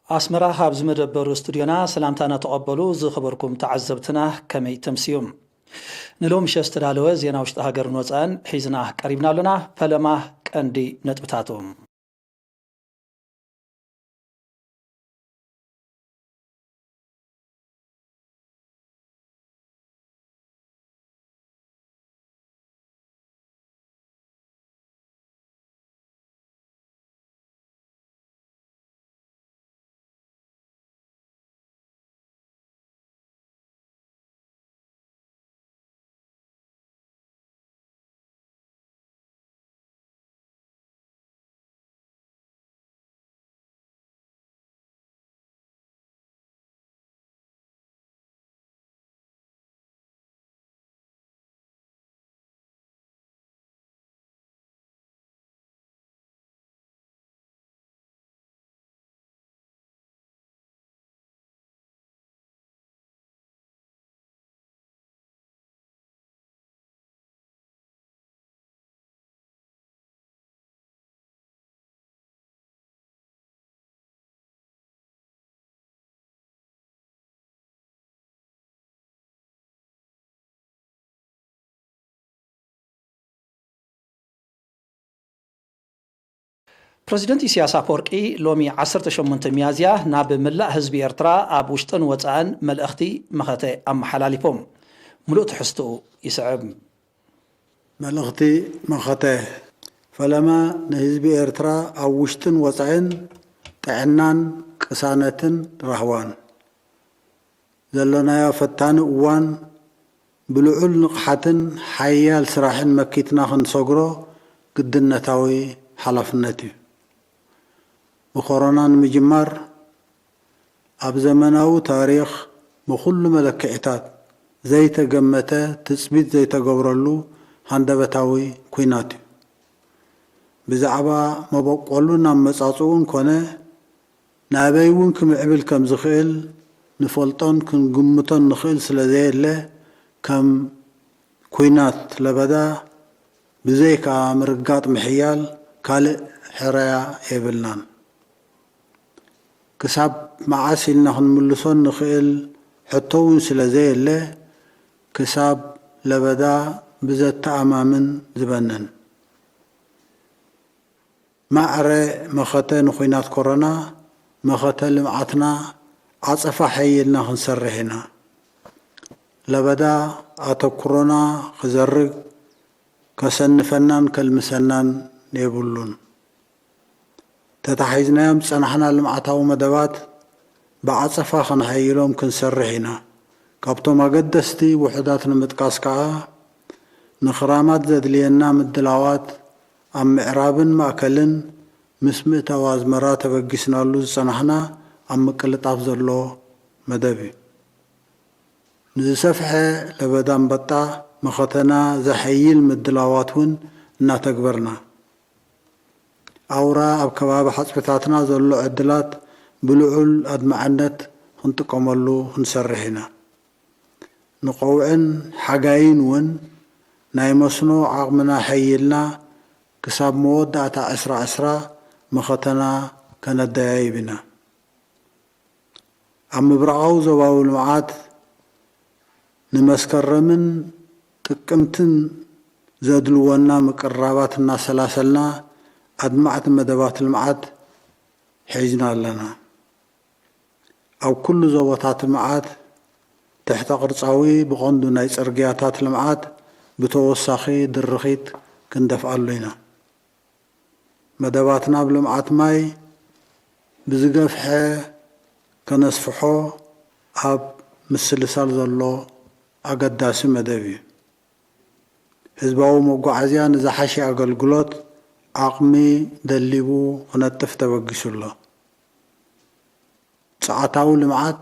ኣስመራ፣ ካብዚ መደበር ስቱድዮና ሰላምታና ተቐበሉ። ዝኸበርኩም ተዓዘብትና፣ ከመይ ተምስዩ? ንሎሚ ምሸት ዝተዳለወ ዜና ውሽጢ ሃገርን ወጻእን ሒዝና ቀሪብና ኣለና። ፈለማ ቀንዲ ነጥብታቱ። ፕረዚደንት ኢሳያስ ኣፈወርቂ ሎሚ ዓሰርተ ሸሞንተ ሚያዝያ ናብ መላእ ህዝቢ ኤርትራ ኣብ ውሽጥን ወጻእን መልእኽቲ መኸተ ኣመሓላሊፎም። ምሉእ ትሕዝትኡ ይስዕብ። መልእኽቲ መኸተ። ፈለማ ንህዝቢ ኤርትራ ኣብ ውሽጥን ወጻእን ጥዕናን ቅሳነትን ራህዋን። ዘሎናዮ ፈታኒ እዋን ብልዑል ንቕሓትን ሓያል ስራሕን መኪትና ክንሰግሮ ግድነታዊ ሓላፍነት እዩ። ብኮሮና ንምጅማር፣ ኣብ ዘመናዊ ታሪኽ ብኹሉ መለክዒታት ዘይተገመተ ትጽቢት ዘይተገብረሉ ሃንደበታዊ ኲናት እዩ። ብዛዕባ መበቆሉን ኣመጻጽኡን ኮነ ናበይ እውን ክምዕብል ከም ዝኽእል ንፈልጦን ክንግምቶን ንኽእል ስለ ዘየለ፣ ከም ኲናት ለበዳ ብዘይካ ምርጋጥ ምሕያል ካልእ ሕራያ የብልናን። ክሳብ መዓስ ኢልና ክንምልሶ ንኽእል ሕቶ እውን ስለ ዘየለ፣ ክሳብ ለበዳ ብዘተኣማምን ዝበንን። ማዕረ መኸተ ንኹናት ኮሮና፣ መኸተ ልምዓትና ዓጸፋ ሓይልና ክንሰርሕ ኢና። ለበዳ ኣተኩሮና ክዘርግ፣ ከሰንፈናን ከልምሰናን የብሉን። ተታሒዝናዮም ዝጸናሕና ልምዓታዊ መደባት ብዓጸፋ ከነሐይሎም ክንሰርሕ ኢና። ካብቶም ኣገደስቲ ውሑዳት ንምጥቃስ ከኣ፣ ንኽራማት ዘድልየና ምድላዋት ኣብ ምዕራብን ማእከልን ምስ ምእታው ኣዝመራ ተበጊስናሉ ዝጸናሕና ኣብ ምቅልጣፍ ዘሎ መደብ እዩ። ንዝሰፍሐ ለበዳ ኣንበጣ መኸተና ዘሐይል ምድላዋት እውን እናተግበርና፣ ኣውራ ኣብ ከባቢ ሓጽብታትና ዘሎ ዕድላት ብልዑል ኣድማዕነት ክንጥቀመሉ ክንሰርሕ ኢና። ንቐውዕን ሓጋይን እውን ናይ መስኖ ዓቕምና ሐይልና ክሳብ መወዳእታ ዕስራ ዕስራ መኸተና ከነደያይብ ኢና። ኣብ ምብራቓዊ ዞባዊ ልምዓት ንመስከረምን ጥቅምትን ዘድልወና ምቅርራባት እናሰላሰልና ኣድማዕቲ መደባት ልምዓት ሒዝና ኣለና። ኣብ ኩሉ ዞባታት ልምዓት ትሕተ ቅርጻዊ ብቐንዱ ናይ ጽርግያታት ልምዓት ብተወሳኺ ድርኺት ክንደፍኣሉ ኢና። መደባትና ኣብ ልምዓት ማይ ብዝገፍሐ ከነስፍሖ ኣብ ምስልሳል ዘሎ ኣገዳሲ መደብ እዩ። ህዝባዊ መጓዓዝያ ንዝሓሸ ኣገልግሎት ዓቕሚ ደሊቡ ክነጥፍ ተበጊሱ ኣሎ። ጸዓታዊ ልምዓት፣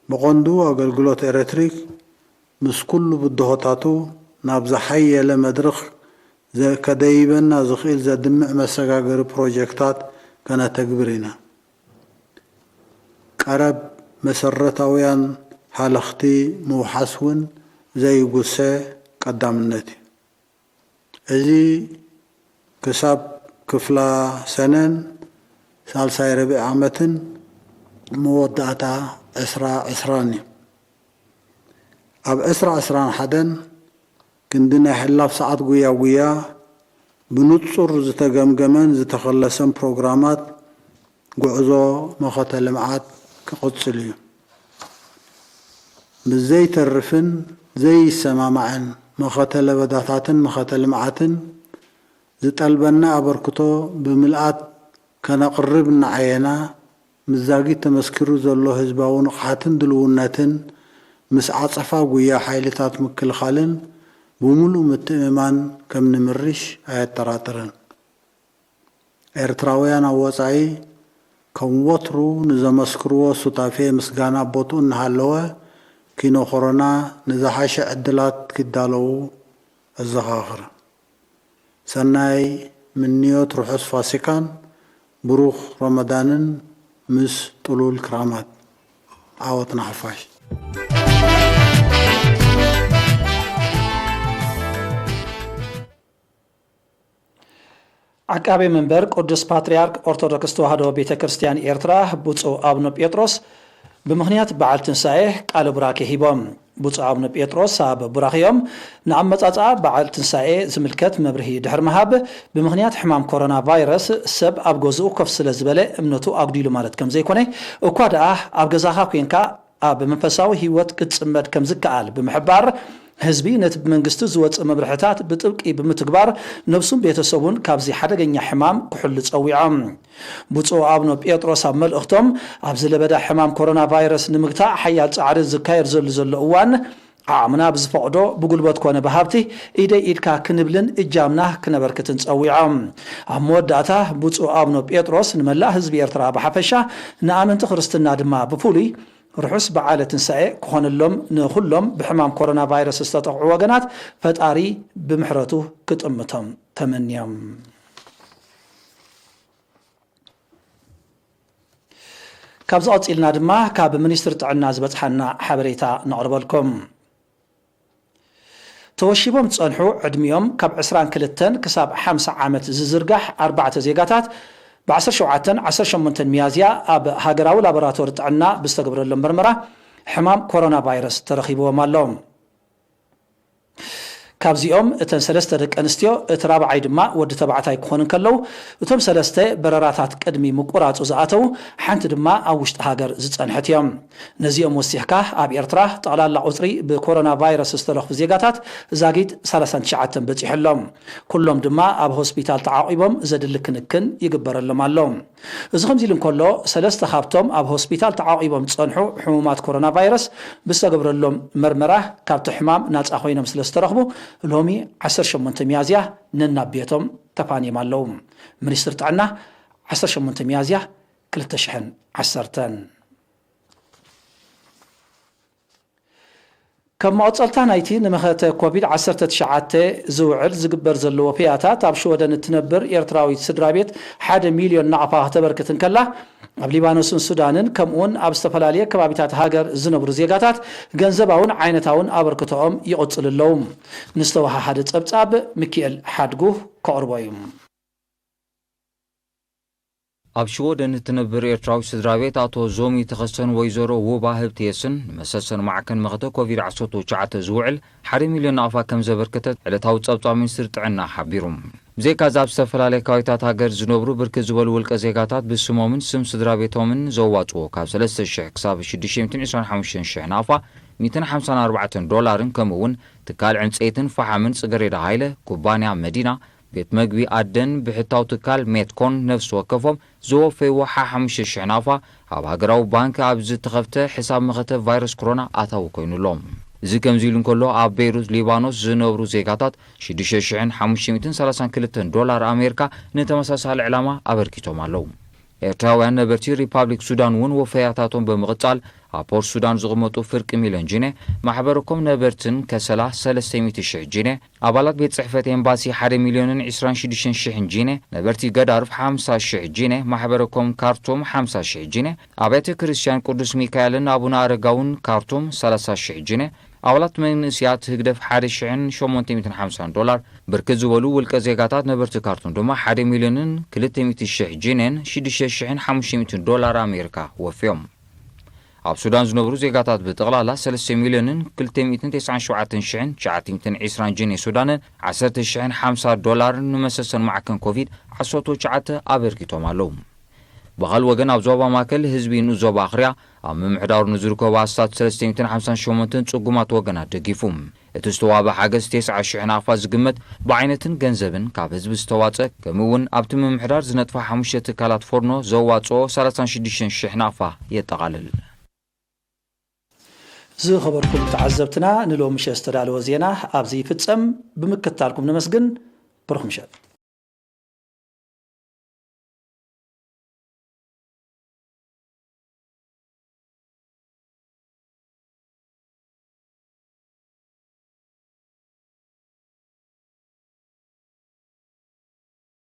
ብቐንዱ ኣገልግሎት ኤሌክትሪክ፣ ምስ ኩሉ ብድሆታቱ ናብ ዝሓየለ መድረኽ ዘ-፣ ከደይበና ዝኽእል ዘድምዕ መሰጋገሪ ፕሮጀክታት ከነተግብር ኢና። ቀረብ መሰረታውያን ሃለኽቲ ምውሓስ እውን ዘይጉሰ ቀዳምነት እዩ። እዚ ክሳብ ክፍላ ሰነን ሳልሳይ ርብዒ ዓመትን መወዳእታ ዕስራ ዕስራን እዩ። ኣብ ዕስራ ዕስራን ሓደን ክንዲ ናይ ሕላፍ ሰዓት ጉያ ጉያ ብንጹር ዝተገምገመን ዝተኸለሰን ፕሮግራማት ጉዕዞ መኸተ ልምዓት ክቕጽል እዩ። ምስ ዘይተርፍን ዘይሰማማዕን መኸተ ለበዳታትን መኸተ ልምዓትን ዝጠልበና ኣበርክቶ ብምልኣት ከነቕርብ እናዓየና፣ ምስ ዛጊት ተመስኪሩ ዘሎ ህዝባዊ ንቕሓትን ድልውነትን ምስ ዓጸፋ ጉያ ሓይልታት ምክልኻልን ብምሉእ ምትእምማን ከም ንምርሽ ኣየጠራጥርን። ኤርትራውያን ኣብ ወጻኢ ከም ወትሩ ንዘመስክርዎ ሱታፌ ምስጋና ቦትኡ እናሃለወ፣ ኪኖ ኮሮና ንዝሓሸ ዕድላት ክዳለዉ ኣዘኻኽር። ሰናይ ምንዮት፣ ርሑስ ፋሲካን ብሩኽ ረመዳንን ምስ ጥሉል ክራማት። ዓወት ንሓፋሽ። ዓቃቤ መንበር ቅዱስ ፓትርያርክ ኦርቶዶክስ ተዋህዶ ቤተ ክርስቲያን ኤርትራ ብፁዕ ኣቡነ ጴጥሮስ ብምኽንያት በዓል ትንሳኤ ቃለ ቡራኬ ሂቦም። ብፁዕ ኣቡነ ጴጥሮስ ኣብ ቡራኬኦም ንኣመጻጽኣ በዓል ትንሳኤ ዝምልከት መብርሂ ድሕሪ ምሃብ፣ ብምኽንያት ሕማም ኮሮና ቫይረስ ሰብ ኣብ ገዝኡ ኮፍ ስለ ዝበለ እምነቱ ኣጉዲሉ ማለት ከም ዘይኮነ፣ እኳ ደኣ ኣብ ገዛኻ ኮይንካ ኣብ መንፈሳዊ ህይወት ክትጽመድ ከም ዝከኣል ብምሕባር፣ ህዝቢ ነቲ ብመንግስቲ ዝወጽእ መምርሕታት ብጥብቂ ብምትግባር ነብሱን ቤተሰቡን ካብዚ ሓደገኛ ሕማም ክሕሉ ጸዊዖም። ብፁዕ ኣቡነ ጴጥሮስ ኣብ መልእኽቶም፣ ኣብዚ ለበዳ ሕማም ኮሮና ቫይረስ ንምግታእ ሓያል ጻዕሪ ዝካየድ ዘሎ ዘሎ እዋን፣ ዓቕምና ብዝፈቕዶ ብጉልበት ኮነ ብሃብቲ ኢደይ ኢድካ ክንብልን እጃምና ክነበርክትን ጸዊዖም። ኣብ መወዳእታ ብፁዕ ኣቡነ ጴጥሮስ ንመላእ ህዝቢ ኤርትራ ብሓፈሻ ንኣመንቲ ክርስትና ድማ ብፍሉይ ርሑስ በዓለ ትንሳኤ ክኾነሎም ንኹሎም ብሕማም ኮሮና ቫይረስ ዝተጠቕዑ ወገናት ፈጣሪ ብምሕረቱ ክጥምቶም ተመንዮም። ካብዚ ቀጺልና ድማ ካብ ሚኒስትሪ ጥዕና ዝበጽሓና ሓበሬታ ነቕርበልኩም። ተወሺቦም ዝጸንሑ ዕድሚኦም ካብ ዕስራን ክልተን ክሳብ ሓምሳ ዓመት ዝዝርጋሕ ኣርባዕተ ዜጋታት ብ ዓሰርተ ሸውዓተን ዓሰርተ ሸሞንተን ሚያዝያ ኣብ ሃገራዊ ላቦራቶሪ ጥዕና ብዝተገብረሎም መርመራ ሕማም ኮሮና ቫይረስ ተረኺብዎም ኣሎ። ካብዚኦም እተን ሰለስተ ደቂ ኣንስትዮ፣ እቲ ራብዓይ ድማ ወዲ ተባዕታይ ክኾኑ እንከለዉ፣ እቶም ሰለስተ በረራታት ቅድሚ ምቁራጹ ዝኣተዉ፣ ሓንቲ ድማ ኣብ ውሽጢ ሃገር ዝጸንሐት እዮም። ነዚኦም ወሲኽካ ኣብ ኤርትራ ጠቕላላ ቁጽሪ ብኮሮና ቫይረስ ዝተለኽፉ ዜጋታት ዛጊድ ሰላሳን ትሽዓተን በጺሑ ኣሎ። ኩሎም ድማ ኣብ ሆስፒታል ተዓቂቦም ዘድሊ ክንክን ይግበረሎም ኣሎ። እዚ ከምዚ ኢሉ እንከሎ፣ ሰለስተ ካብቶም ኣብ ሆስፒታል ተዓቂቦም ዝጸንሑ ሕሙማት ኮሮና ቫይረስ ብዝተገብረሎም መርመራ ካብቲ ሕማም ናጻ ኮይኖም ስለ ዝተረኽቡ፣ ሎሚ ዓሰርተ ሸሞንተ ሚያዝያ ነናብ ቤቶም ተፋንዮም ኣለዉ። ሚኒስትሪ ጥዕና፣ ዓሰርተ ሸሞንተ ሚያዝያ ክልተ ሽሕን ዓሰርተን። ከም መቐጸልታ ናይቲ ንመኸተ ኮቪድ ዓሰርተ ትሽዓተ ዝውዕል ዝግበር ዘሎ ወፈያታት፣ ኣብ ሽወደን እትነብር ኤርትራዊት ስድራ ቤት ሓደ ሚልዮን ናቕፋ ክተበርክት እንከላ፣ ኣብ ሊባኖስን ሱዳንን ከምኡውን ኣብ ዝተፈላለየ ከባቢታት ሃገር ዝነብሩ ዜጋታት ገንዘባውን ዓይነታውን ኣበርክቶኦም ይቕጽሉ ኣለዉ። ንዝተወሃሃደ ጸብጻብ ሚኪኤል ሓድጉ ከቕርቦ እዩ። ኣብ ሽወደን እትነብር ኤርትራዊት ስድራ ቤት ኣቶ ዞሚ ተኸስተን ወይዘሮ ውባ ህብትየስን ንመሰሰን ማዕከን መኸተ ኮቪድ ዓሰርተ ትሽዓተ ዝውዕል ሓደ ሚልዮን ናቕፋ ከም ዘበርከተት ዕለታዊ ጸብጻብ ሚኒስትሪ ጥዕና ሓቢሩ። ብዘይካዚ ኣብ ዝተፈላለየ ከባቢታት ሃገር ዝነብሩ ብርክት ዝበሉ ውልቀ ዜጋታት ብስሞምን ስም ስድራ ቤቶምን ዘዋጽዎ ካብ ሰለስተ ሽሕ ክሳብ ሽዱሽተ ሚእትን ዕስራን ሓሙሽተን ሽሕ ናቕፋ፣ ሚእትን ሓምሳን ኣርባዕተን ዶላርን ከምኡ እውን ትካል ዕንጸይትን ፈሓምን ጽገሬዳ ሃይለ፣ ኩባንያ መዲና፣ ቤት መግቢ ኣደን ብሕታዊ ትካል ሜትኮን ነፍሲ ወከፎም ዘወፈይዎ ሓሓሙሽተ ሽሕ ናቕፋ ኣብ ሃገራዊ ባንክ ኣብ ዝተኸፍተ ሕሳብ መኸተ ቫይረስ ኮሮና ኣታዊ ኮይኑ ኣሎ። እዚ ከምዚ ኢሉ እንከሎ፣ ኣብ ቤይሩት ሊባኖስ ዝነብሩ ዜጋታት ሽዱሽተ ሽሕን ሓሙሽተ ሚእትን ሰላሳን ክልተን ዶላር ኣሜሪካ ንተመሳሳሊ ዕላማ ኣበርኪቶም ኣለዉ። ኤርትራውያን ነበርቲ ሪፓብሊክ ሱዳን እውን ወፈያታቶም ብምቕጻል፣ ኣብ ፖርት ሱዳን ዝቕመጡ ፍርቂ ሚልዮን ጂኔ፣ ማሕበረኮም ነበርትን ከሰላ ሰለስተ ሚእቲ ሽሕ ጂኔ፣ ኣባላት ቤት ጽሕፈት ኤምባሲ ሓደ ሚልዮንን ዕስራን ሽዱሽተን ሽሕን ጂኔ፣ ነበርቲ ገዳርፍ ሓምሳ ሽሕ ጂኔ፣ ማሕበረኮም ካርቱም ሓምሳ ሽሕ ጂኔ፣ ኣብያተ ክርስቲያን ቅዱስ ሚካኤልን ኣቡነ ኣረጋውን ካርቱም ሰላሳ ሽሕ ጂኔ፣ ኣባላት መንእስያት ህግደፍ ሓደ ሽሕን ሸሞንተ ሚእትን ሓምሳን ዶላር፣ ብርክት ዝበሉ ውልቀ ዜጋታት ነበርቲ ካርቱም ድማ ሓደ ሚልዮንን ክልተ ሚእቲ ሽሕ ጂኔን ሽዱሽተ ሽሕን ሓሙሽተ ሚእትን ዶላር ኣሜሪካ ወፍዮም። ኣብ ሱዳን ዝነብሩ ዜጋታት ብጠቕላላ ሰለስተ ሚልዮንን ክልተ ሚእትን ተስዓን ሸውዓተን ሽሕን ትሽዓተ ሚእትን ዕስራን ጅን ሱዳንን ዓሰርተ ሽሕን ሓምሳ ዶላርን ንመሰሰን ማዕከን ኮቪድ ዓሰርተ ትሽዓተ ኣበርኪቶም ኣለዉ። ብኻልእ ወገን ኣብ ዞባ ማእከል ህዝቢ ንኡስ ዞባ ኣኽርያ ኣብ ምምሕዳሩ ንዝርከቡ ኣስታት ሰለስተ ሚእትን ሓምሳን ሸሞንተን ጽጉማት ወገናት ደጊፉ። እቲ ዝተዋህበ ሓገዝ ተስዓ ሽሕ ናቕፋ ዝግመት ብዓይነትን ገንዘብን ካብ ህዝቢ ዝተዋጸ ከምኡ እውን ኣብቲ ምምሕዳር ዝነጥፋ ሓሙሽተ ትካላት ፎርኖ ዘዋጽኦ ሰላሳን ሽዱሽተን ሽሕ ናቕፋ የጠቓልል። ዝኸበርኩም ተዓዘብትና ንሎሚ ምሸት ዝተዳለወ ዜና ኣብዚ ይፍጸም። ብምክትታልኩም ነመስግን። ብሩኽ ምሸት።